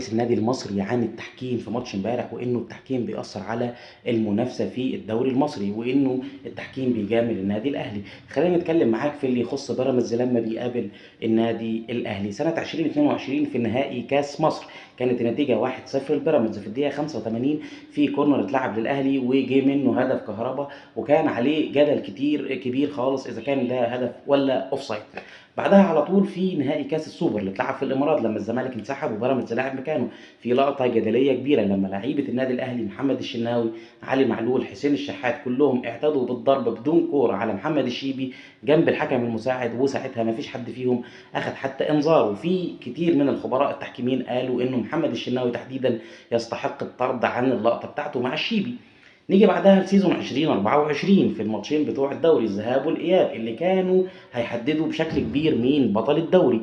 النادي المصري عن التحكيم في ماتش امبارح، وانه التحكيم بيأثر على المنافسة في الدوري المصري، وانه التحكيم بيجامل النادي الاهلي. خلينا نتكلم معاك في اللي يخص بيراميدز لما بيقابل النادي الاهلي. سنة 2022 في نهائي كاس مصر كانت النتيجة 1-0 لبيراميدز. في الدقيقة 85 في كورنر اتلعب للاهلي وجه منه هدف كهربا، وكان عليه جدل كتير كبير خالص اذا كان ده هدف ولا offside. بعدها على طول في نهائي كاس السوبر اللي اتلعب في الامارات لما الزمالك انسحب وبيراميدز لعب مكانه، في لقطة جدلية كبيرة لما لعيبة النادي الاهلي محمد الشناوي، علي معلول، حسين الشحات كلهم اعتدوا بالضرب بدون كورة على محمد الشيبي جنب الحكم المساعد، وساعتها ما فيش حد فيهم اخذ حتى انذار. وفي كتير من الخبراء التحكيميين قالوا انه محمد الشناوي تحديدا يستحق الطرد عن اللقطة بتاعته مع الشيبي. نيجي بعدها ل season 2024 في الماتشين بتوع الدوري الذهاب والاياب اللي كانوا هيحددوا بشكل كبير مين بطل الدوري.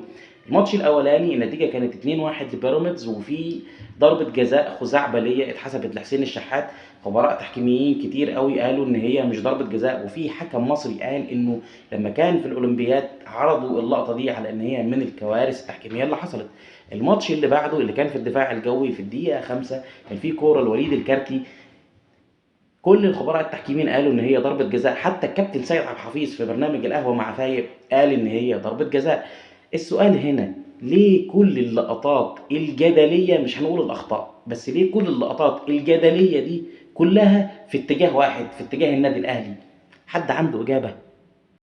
الماتش الاولاني النتيجة كانت 2-1 لبيراميدز، وفي ضربه جزاء خزعبليه اتحسبت لحسين الشحات. خبراء تحكيميين كتير قوي قالوا ان هي مش ضربه جزاء، وفي حكم مصري قال انه لما كان في الاولمبياد عرضوا اللقطة دي على ان هي من الكوارث التحكيميه اللي حصلت. الماتش اللي بعده اللي كان في الدفاع الجوي في الدقيقة 5 كان في كورة لوليد الكارتي، كل الخبراء التحكيميين قالوا ان هي ضربه جزاء، حتى الكابتن سيد عبد الحفيظ في برنامج القهوة مع فايق قال ان هي ضربه جزاء. السؤال هنا ليه كل اللقطات الجدليه، مش هنقول الاخطاء، بس ليه كل اللقطات الجدليه دي كلها في اتجاه واحد، في اتجاه النادي الاهلي؟ حد عنده اجابه؟